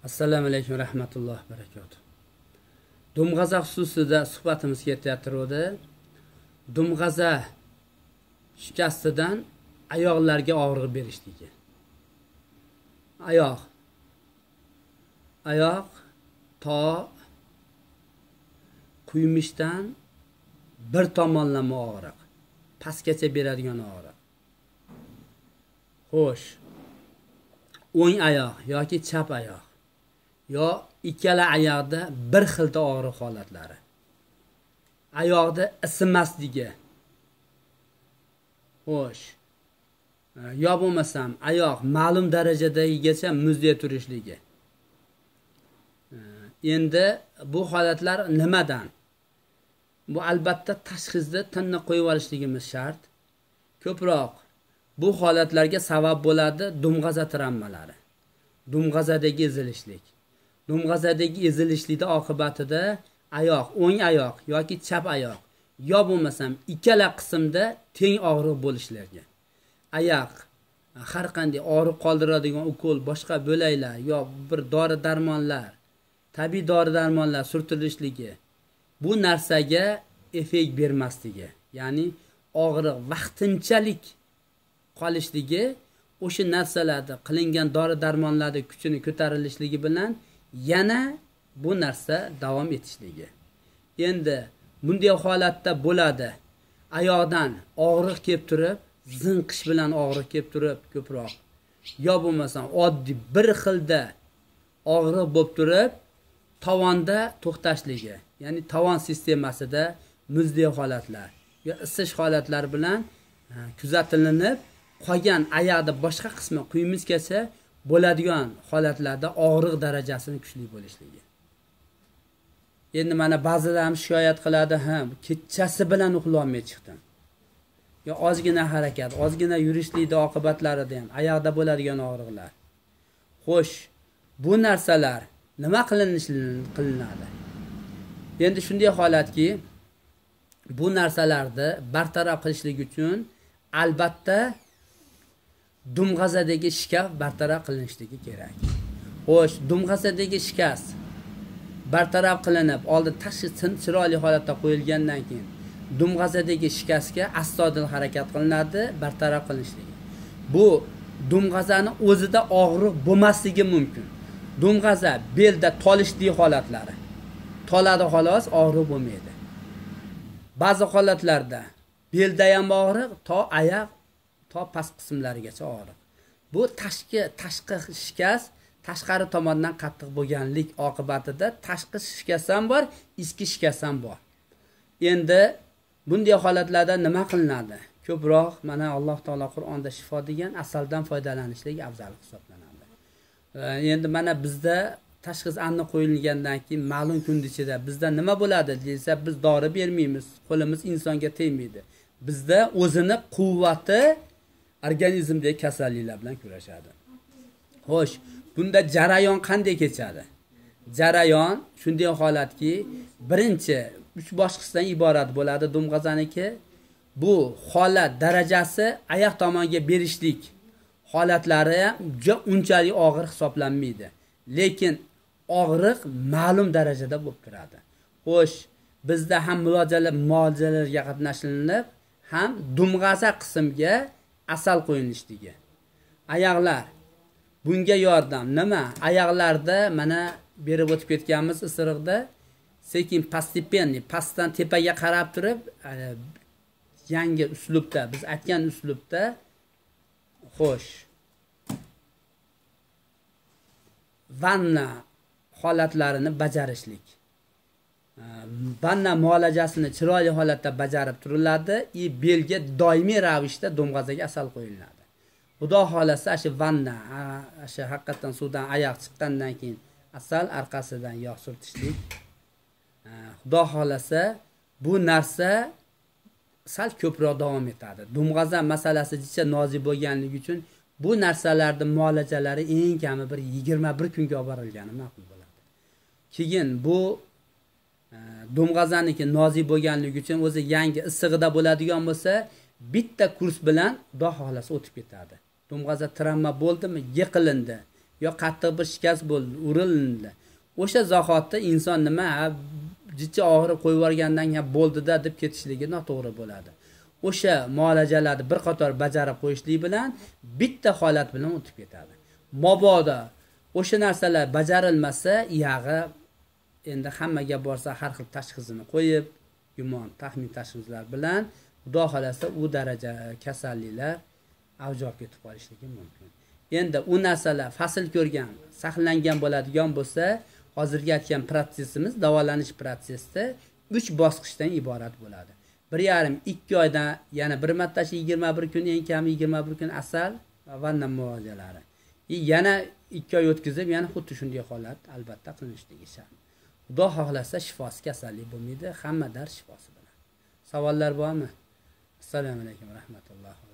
Assalomu alaykum rahmatullohi barakatuh. Dumg'aza xususida suhbatimiz ketayotgandi. Dumg'aza shikastidan oyoqlarga og'riq berishligi. Oyoq to quyimishdan bir tomonlama og'riq, pastgacha beradigan og'riq. Xo'sh, o'ng oyoq yoki chap oyoq yo ikkala oyoqda bir xilda og'riq holatlari. Oyoqda isimasligi. Xo'sh, yo bo'lmasam oyoq ma'lum darajadagigacha muzdek turishligi. Endi bu holatlar nimadan? Bu albatta tashxisda tinni qo'yib olishligimiz shart. Ko'proq bu holatlarga sabab bo'ladi dumg'aza travmalari. Dumg'azadagi ezilishlik. Dumg'azadagi ezilishlikda oqibatida oyoq, o'ng oyoq yoki chap oyoq yo bo'lmasam ikkala qismda teng og'riq bo'lishlarga. Oyoq har qanday og'riq qoldiradigan ukol, boshqa bo'laklar yo bir dori-darmonlar, tabiiy dori-darmonlar surtilishligi bu narsaga effekt bermasligi, ya'ni og'riq vaqtinchalik qolishligi, o'sha narsalarda qilingan dori-darmonlarning kuchini ko'tarilishligi bilan yana bu narsa davom etishligi. Endi bunday holatda bo'ladi. Oyoqdan og'riq kelib turib, zinqish bilan og'riq kelib turib ko'proq, yo bo'lmasam oddiy bir xilda og'riq bo'lib turib, tovonda to'xtashligi, ya'ni tovon sistemasida muzdek holatlar yo isish holatlari bilan kuzatilinib, qolgan oyoqda boshqa qismi quyimizgacha bo'ladigan holatlarda og'riq darajasini kuchli bo'lishligi. Endi mana ba'zilar ham shikoyat qiladi, ha, kechasi bilan uxlolmay chiqdim. Yo ozgina harakat, ozgina yurishlikda oqibatlarida ham oyoqda bo'ladigan og'riqlar. Xo'sh, bu narsalar nima qilinadi? Endi shunday holatki, bu narsalarni bartaraf qilishlik uchun albatta dumg'azadagi shikast bartaraf qilinishligi kerak. Xo'sh, dumg'azadagi shikast bartaraf qilinib, oldin tashxis chiroyli holatda qo'yilgandan keyin dumg'azadagi shikastga astoydil harakat qilinadi, bartaraf qilinishligi. Bu dumg'azani o'zida og'riq bo'lmasligi mumkin. Dumg'aza belda tolishlik holatlari. Toladi xolos, og'riq bo'lmaydi. Ba'zi holatlarda belda ham og'riq, to oyoq, to past qismlarigacha og'riq. Bu tashqi shikast tashqari tomondan qattiq bo'lganlik oqibatida tashqi shikast ham bor, ichki shikast ham bor. Endi bunday holatlarda nima qilinadi? Ko'proq mana Alloh taolo Qur'onda shifo degan asaldan foydalanishlik afzal hisoblanadi. Endi mana bizda tashxis aniq qo'yilgandan keyin ma'lum kun ichida bizda nima bo'ladi desa, biz dori bermaymiz, qo'limiz insonga tegmaydi. Bizda o'zini quvvati organizmdagi kasalliklar bilan kurashadi. Xo'sh, bunda jarayon qanday kechadi? Jarayon shunday holatki, birinchi 3 bosqichdan iborat bo'ladi dumg'azaniki. Bu holat darajasi oyoq tomonga berishlik holatlari ham unchalik og'ir hisoblanmaydi. Lekin og'riq ma'lum darajada bo'lib turadi. Xo'sh, bizda ham muolajalarga qatnashilinib, ham dumg'aza qismga asal qo'yilishligi. Oyoqlar bunga yordam nima? Oyoqlarda mana berib o'tib ketganmiz isiriqda, sekin постепенно pastdan tepaga qarab turib, yangi uslubda, biz aytgan uslubda, xo'sh, vanna holatlarini bajarishlik. Vanna muolajasini chiroyli holatda bajarib turiladi va belga doimiy ravishda dumg'azaga asal qo'yiladi. Xudo xolasa shu vanna, shu haqiqatan suvdan oyoq chiqqandan keyin asal orqasidan yog' surtishlik. Xudo xolasa bu narsa sal ko'proq davom etadi. Dumg'aza masalasi jicha nozik bo'lganligi uchun bu narsalarning muolajalari eng kami bir 21 kunga olib borilgani ma'qul bo'ladi. Keyin bu dumg'azaniki nozik bo'lganligi uchun o'zi yangi issig'ida bo'ladigan bo'lsa, bitta kurs bilan xudo xolasa o'tib ketadi. Dumg'aza travma bo'ldimi, yiqilindi yo qattiq bir shikast bo'ldi, urilindi. O'sha zahotda inson nima jicha og'rib qo'yib yuborgandan keyin bo'ldida deb ketishligi noto'g'ri bo'ladi. O'sha muolajalarni bir qator bajarib qo'yishlik bilan bitta holat bilan o'tib ketadi. Mabodo o'sha narsalar bajarilmasa, yag'i endi hammaga borsa har xil tashxisini qo'yib, gumon, taxmin tashxislar bilan Xudo xolasa u daraja kasalliklar avj olib ketib qolishligi mumkin. Endi u narsalar fasl ko'rgan, saqlangan bo'ladigan bo'lsa, hozirgi aytgan protsessimiz, davolanish protsessi 3 bosqichdan iborat bo'ladi. 1,5-2 oydan yana bir marta 21 kun, eng kami 21 kun asal va vanna muolajalari. Yana 2 oy o'tkazib, yana xuddi shunday holat albatta qilinishligi shart. Xudo xohlasa shifosi kasallik bo'lmaydi, hamma dard shifosi bilan. Savollar bormi? Assalomu alaykum va rahmatullohi.